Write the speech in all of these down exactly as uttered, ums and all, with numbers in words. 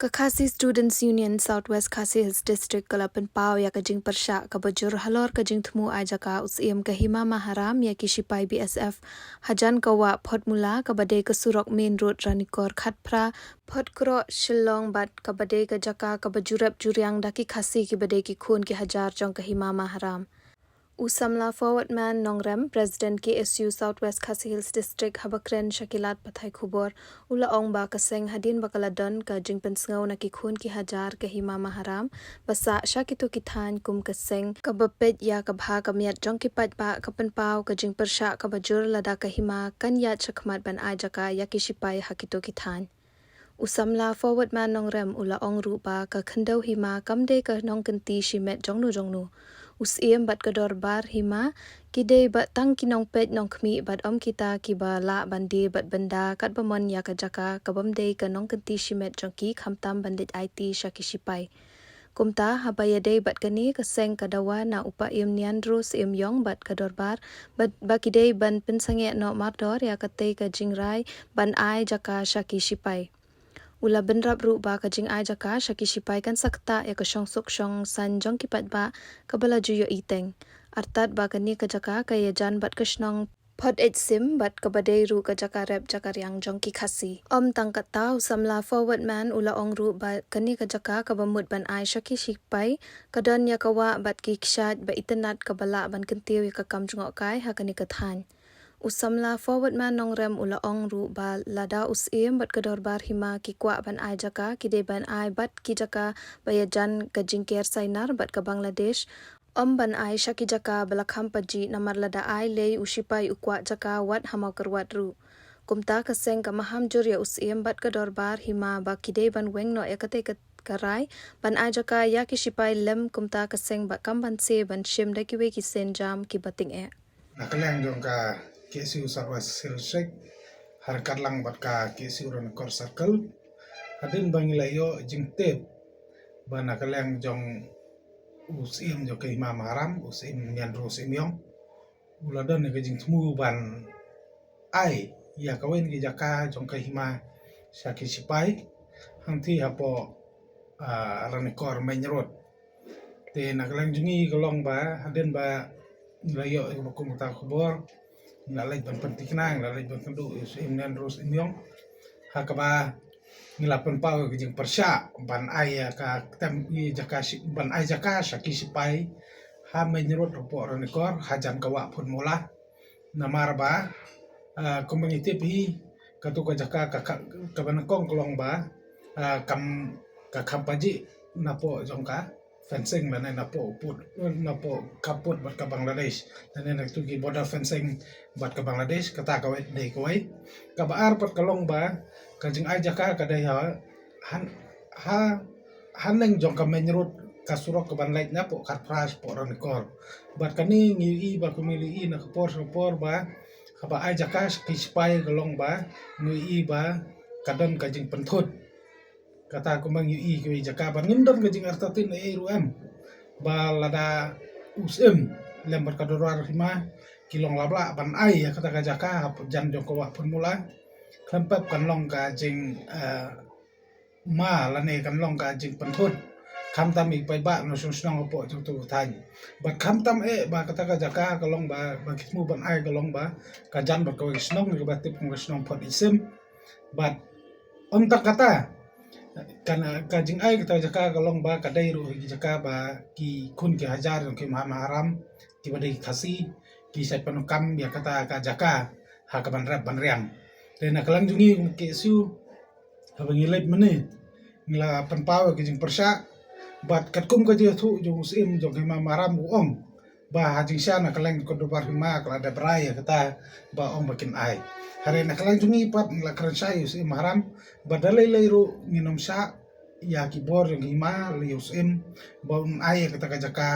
Ka Khasi Students Union South West Khasi Hills District ka la pynpaw ïa ka jingpyrshah kaba jur halor ka jingthmu ai jaka u Syiem ka Hima Maharam ïa ki shipai B S F hajan ka wah Photmula kaba dei ka surok main road Ranikor Khatphra, Photkroh, Shillong bad kaba dei ka jaka kaba jurep juriang da ki Khasi kiba dei ki khun ki hajar jong ka Hima Maharam. U samla Forwardman Nongrem, President K S U South West Khasi Hills District, haba kren sha ki lad pathai khubor, u la ong ba ka seng hadien ba ka la don ka jingpynsngew na ki khun ki hajar ka Hima Maharam ba sah sha kito ki thaiñ kum ka seng kaba peit ïa ka bha ka miat jong ki paidbah, ka pynpaw ka jingpyrshah kaba jur lada ka hima kan ïaid shakhmat ban ai jaka ïa ki shipai ha kito ki thaiñ. U samla Forwardman Nongrem u la ong ruh ba ka khyndew hima kam dei ka nongkynti shimet jongno jongno. U Syiem bad ka dorbar hima ki dei ba tang ki nongpeit nongkhmih bad ym kita kiba lah ban die bad bynda katba mon ïa ka jaka kabym dei ka nongkynti shimet jong ki, khamtam ban leit aiti sha ki shipai. Kumta haba ïadei bad kane, ka seng ka dawa na u Paiem Niandro Syiem Ïong bad ka dorbar ba, ba ki dei ban pynsangeh noh mardor ïa katei ka jingrai ban ai jaka sha ki shipai. U la bynrap ruh ba ka jingai jaka sha ki shipai kan sa ktah ïa ka shongsuk shongsaiñ jong ki paidbah kaba la ju ïohi teng. Artat ba kane ka jaka ka ïajan bad ka shnong Phot Eit Sim bad kaba dei ruh ka jaka rep jaka riang jong ki Khasi. Ym tang katta, u samla Forwardman u la ong ruh ba kane ka jaka kaba mut ban ai sha ki shipai ka don ïa ka wah bad ki kshaid ba itynnad kaba lah ban kyntiew ïa ka kam jngohkai ha kane ka thaiñ. U samla Forwardman Nongrem u la ong ruh ba lada u Syiem bad ka dorbar hima ki kwah ban ai jaka, ki dei ban ai bad ki jaka ba ïajan ka jingker Sainar bad ka Bangladesh, ym ban ai sha ki jaka ba la kham pajih, namar lada ai lei u shipai u kwah jaka wat ha Mawkyrwat ruh. Kumta ka seng ka maham jur ïa u Syiem bad ka dorbar hima ba ki dei ban weng noh ïa katei ka, ka rai ban ai jaka ïa ki shipai lem. Kumta ka seng ba kam banse ban shim da kiwei ki sienjam kiba tyngeh. Na ka liang jong ka K S U South West Hills District, ha ryngkat lang bad ka K S U Ranikor Circle, hadien ba ngi la ïoh jingtip ba na ka liang jong u Syiem jong ka Hima Maharam, u Syiem Niandro Syiem Ïong, u la don ïa ka jingthmu ban ai ïa kawei na ki jaka jong ka hima sha ki shipai hangtei hapoh, ah, Ranikor Main Road. Te na ka liang jong ngi ka long ba hadien ba ngi la ïoh ïa kaba kum kata ka khubor, ngi la leit ban pynthikna, ngi la leit ban kynduh ïa u Syiem Niandro Syiem Ïong, ha kaba ngi la pynpaw ïa ka jingpyrshah ban ai ïa ka ktem ïa jaka shi-, ban ai jaka sha ki shipai ha Main Road hapoh Ranikor hajan ka wah Photmula. Namar ba, ah, kumba ngi tip hi, kato ka jaka ka, ka, kaba nyngkong ka long ba, ah, kam, ka kham pajih napoh jong ka fencing lane napoh pud, napoh ka pud bad ka Bangladesh, lane na kito ki border fencing bad ka Bangladesh, kata kawei, dei kawei. Kaba ar pat ka long ba ka jingai jaka ka dei ha, ha, ha, haneng jong ka main road, ka surok kaban leit napoh Khatphra shapoh Ranikor. Bad kane ngi ïohi ba kumba ngi ïohi na ka por sha ka por ba haba ai jaka sha ki shipai ka long ba ngi ïohi ba ka don ka jingpynthut. Kata kumba ngi ïohi kiwei jaka, bad ngim don ka jingartatien ei ei ruh em ba lada u Syiem lem bad ka dorbar hima ki long lap lah ban ai ïa kata ka jaka hajan jong ka wah Photmula. Khlem pep kan long ka jing, eh, ma lane kan long ka jingpynthut, khamtam ïa ki paidbah nongshong shnong hapoh jong kato ka thaiñ. Bad khamtam eh ba kata ka jaka ka long ba, ba ki thmu ban ai ka long ba ka jan bad kawei ka shnong kaba tip kum ka shnong Phot Eit Sim. Bad ym tang kata, ka, ka jingai kata ka jaka ka long ba ka dei ruh ki jaka ba ki khun ki hajar jong ki Hima Maharam kiba dei ki Khasi ki shait pyndonkam ïa kata ka jaka ha kaban rep ban riang. Te na ka liang jong ngi kum ka K S U, haba ngi leit mynne, ngi la pynpaw ïa ka jingpyrshah bad katkum ka jingïathuh jong u Syiem jong ka Hima Maharam, u ong ba ha jingshisha na ka liang ka dorbar hima ka la dep rai ïa kata ba ong ba kin ai. Hynrei na ka liang jong ngi pat ngi la kren shai ïa u Syiem Maharam ba da lei lei ruh ngin ym shah ïa ki bor jong ka hima lane ïa u Syiem ba un ai ïa kata ka jaka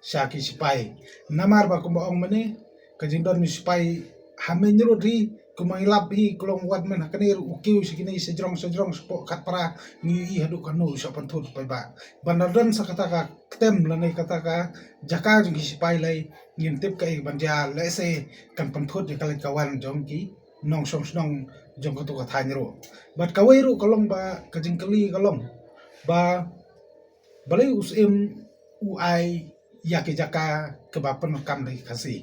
sha ki shipai. Namar ba kumba ong mynne, ka jingdon u shipai ha main road hi, kumba ngi lap hi, ka long wat mynta ha kane ruh u kiew sha kine sha jrong sha jrong shapoh Khatphra, ngi ïohi haduh katno u shah pynthut paidbah. Ban da don sa kata ka ktem lane kata ka jaka jong ki shipai lei, ngim tip kaei ban jia, lehse kan pynthut ïa ka leit ka wan jong ki nongshong shnong jong kato ka thaiñ ruh. Bad kawei ruh ka long ba ka jingkylli ka long ba balei u Syiem u ai ïa ki jaka kiba pyndonkam da ki Khasi.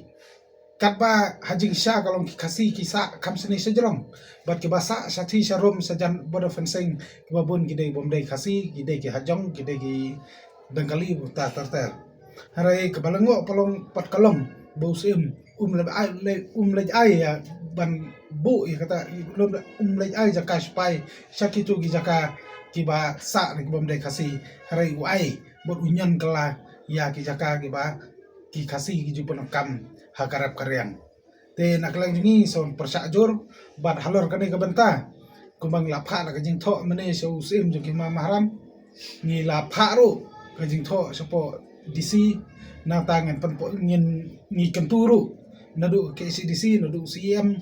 Katba ha jingshisha ka long ki Khasi ki sah kham shane shajrong, bad kiba sah shathie sharum shajan border fencing kiba bun ki dei bym dei Khasi, ki dei ki hajong, ki dei ki Bengali, bad ter ter. Hynrei kaba lyngngoh pat ka long ba u Syiem um leit ai, um leit ai ïa ban buh ïa kata, um leit ai jaka sipai sha kito ki jaka kiba sah da ki bym dei Khasi. Hynrei u ai bad u ñion kylla ïa ki jaka kiba ki Khasi ki ju pyndonkam ha ka rep ka riang. Te na ka liang jong ngi sa wan pyrshah jur bad halor kane ka bynta, kumba ngi la phah la ka jingthoh mynne sha u Syiem jong ki Hima Maharam, ngi la phah ruh ka jingthoh shapoh D C. Nangta ngin pynpo-, ngin, ngi kyntu ruh naduh K H A D C, naduh C E M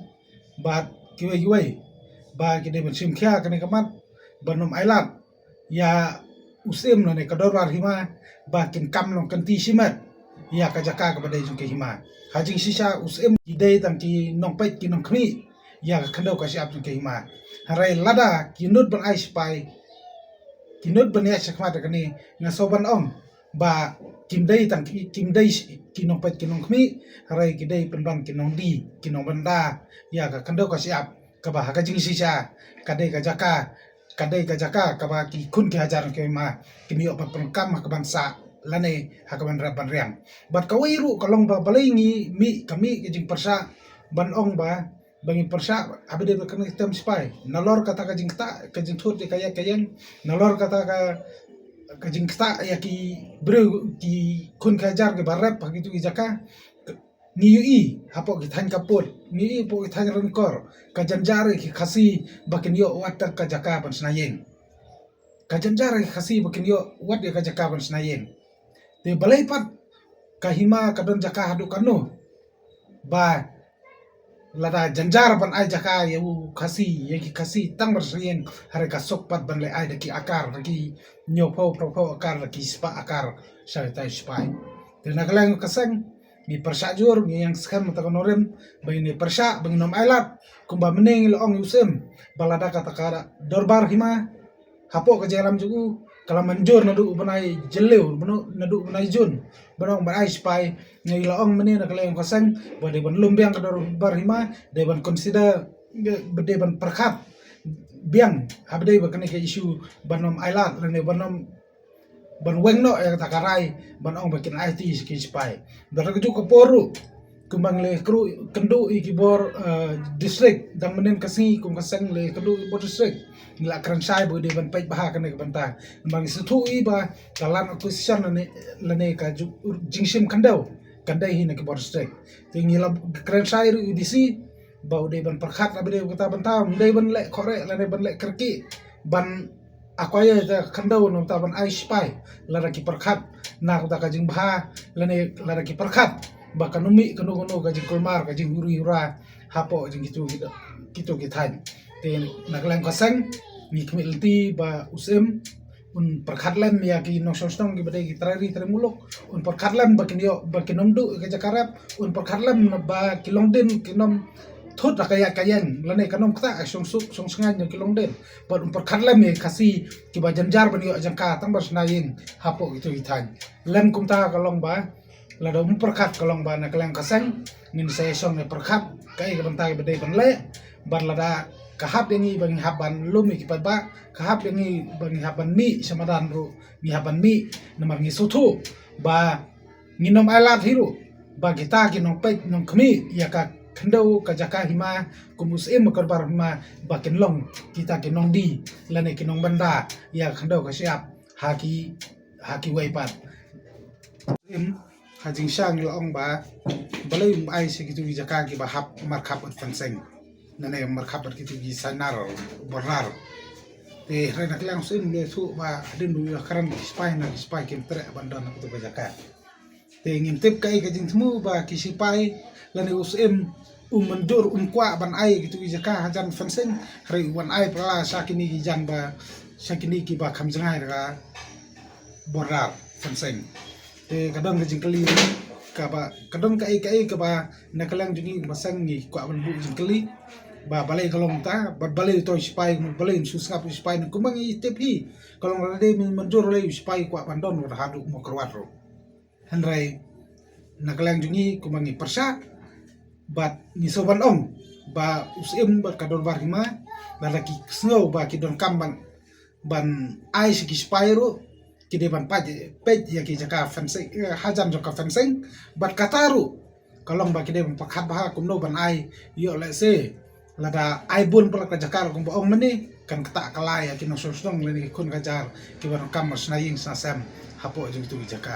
bad kiwei kiwei ba ki dei ban shim khia kane ka mat ban ym ailad ïa u Syiem lane ka Dorbar Hima ba kin kam long kynti shimet ïa ka jaka kaba dei jong ka hima. Ha jingshisha u Syiem ki dei tang ki nongpeit ki nongkhmih ïa ka khyndew ka shyiap jong ka hima. Hynrei lada ki nud ban ai sipai, ki nud ban ïaid shakhmat ïa kane, nga sngew ban ong ba kim dei tang ki, kim dei ki nongpeit ki nongkhmih, hynrei ki dei pynban ki nongdie ki nongbynda ïa ka khyndew ka shyiap, kaba ha ka jingshisha ka dei ka jaka, ka dei ka jaka kaba ki khun ki hajar ki hima kin ïoh ban pyndonkam ha kaban sah lane ha kaban rep ban riang. Bad kawei ruh ka long ba balei ngi mih, ka mih ka jingpyrshah ban ong ba, ba ngi pyrshah ha ba dei ba kane ka tem sipai. Nalor kata ka jingktah, ka jingthut ïa ka ïaid ka ïeng, nalor kata ka, ka jingktah ïa ki briew, ki khun ki hajar kiba rep ha kito ki jaka. Ngi ïohi hapoh ki thaiñ khappud, ngi ïohi hapoh ki thaiñ ryngkor, ka jynjar ïa ki Khasi ba kin ïoh wat ka jaka ban shna ïing. Ka jynjar ïa ki Khasi ba kin ïoh wat ïa ka jaka ban shna ïing. Te balei pat ka hima ka don jaka haduh katno? Ba lada jynjar ban ai jaka ïa u Khasi, ïa ki Khasi tang ban shna ïing, hynrei ka suk pat ban leit ai da ki akar, da ki hynñiewphew, hynñiewphew akar, da ki spah akar sha ki thaiñ sipai. Te na ka liang ka seng ngi pyrshah jur, ngi ïeng skhem mynta ka nongrim ba ngin ïa pyrshah, ba ngin ym ailad kumba mynne ngi la ong ïa u Syiem ba lada kata ka Dorbar Hima hapoh ka jingïalam jong u ka la mynjur naduh u bnai Jylliew, naduh u bnai June, ban ong ban ai sipai. Ngi la ong mynne na ka liang ka seng ba dei ban lum biang ka Dorbar Hima, dei ban consider, ba dei ban pyrkhat biang ha ba dei ba kane ka issue ban ym ailad lane ban ym, ban weng noh ïa kata ka rai ban ong ba kin aiti ki sipai. Bad ha kajuh ka por ruh kumba ngi la kynduh, kynduh ïa ki bor, eh, district, dang mynnin ka sngi kum ka seng la kynduh ïa ki bor district, ngi la kren shai ba u dei ban peit bha kane ka bynta. Ba ngi sngewthuh ïa ba ka land acquisition lane, lane ka ju-, jingshim khyndew kan dei hi na ki bor district. Te ngi la kren shai ruh ïa u D C ba u dei ban pyrkhat na ba dei kata bynta, u dei ban leh kyrkieh lane ban leh kyrkieh ban acquire ïa ka khyndew na kata ban ai sipai, lada ki pyrkhat na kata ka jingbha lane lada ki pyrkhat ba kan ym mih kano kano ka jingkulmar, ka jinghuri hura hapoh jong kito ki, kito ki thaiñ. Te na ka liang ka seng ngi khmih lynti ba u Syiem un pyrkhat lem ïa ki nongshong shnong kiba dei ki trai ri trai muluk, un pyrkhat lem ba kin ïoh, ba kin ym duh ïa ka jaka rep, un pyrkhat lem ba ki longdien kin ym thut ha ka ïaid ka ïeng lane kan ym ktah shong suk shong shngaiñ ïa ki longdien. Bad un pyrkhat lem ïa ki Khasi kiba jynjar ban ïoh jaka tang ban shna ïing hapoh kito ki thaiñ. Lem kumta ka long ba lada um pyrkhat ka long ba na ka liang ka seng ngin sa ïa shong ïa pyrkhat kaei ka bynta ba dei ban leh. Bad lada ka hap ïa ngi ba ngi hap ban lum ïa ki paidbah, ka hap ïa ngi ba ngi hap ban mih sha madan ruh ngi hap ban mih, namar ngi sngewthuh ba ngin ym ailad hi ruh ba kita ki nongpeit nongkhmih ïa ka khyndew ka jaka hima kum u Syiem ka Dorbar Hima ba kin long kita ki nongdie lane ki nongbynda ïa ka khyndew ka shyiap ha ki, ha kiwei pat. Im, ha jingshisha ngi la ong ba balei um ai sha kito ki jaka kiba hap markhap bad fencing, lane markhap bad kito ki sainar, border. Te hynrei na ka liang u Syiem u la ïathuh ba hadien ba u ïakren ki sipai, na ki sipai kim treh ban don ha kito ki jaka. Te ngim tip kaei ka jingthmu ba ki sipai lane u Syiem um mynjur, um kwah ban ai kito ki jaka hajan fencing, hynrei u wan ai pat la sha kine ki jan ba, sha kine kiba kham jngai da ka border fencing. Te ka don ka jingkylli kaba, ka don kaei kaei kaba na ka liang jong ngi ba seng ngi kwah ban buh jingkylli. Ba balei ka long ta, bad balei uto u sipai, balei un shu sngap u sipai, ne kumba ngi tip hi ka long lada dei mynjur lei u sipai kwah ban don wat haduh Mawkyrwat ruh. Hynrei na ka liang jong ngi kumba ngi pyrshah bad ngi sngewbha ban ong ba u Syiem bad ka dorbar hima, lada ki sngew ba ki donkam ban, ban ai sha ki sipai ruh, ki dei ban peit, peit ïa ki jaka fencing, eh, hajan jong ka fencing, bad kata ruh ka long ba ki dei ban pyrkhat bha kumno ban ai, ïoh lehse lada ai bun palat ka jaka ruh kumba ong mynne, kan ktah ka lai ïa ki nongshong shnong lane ki khun ka jar kiba donkam ban shna ïing shna sem hapoh jong kito ki jaka.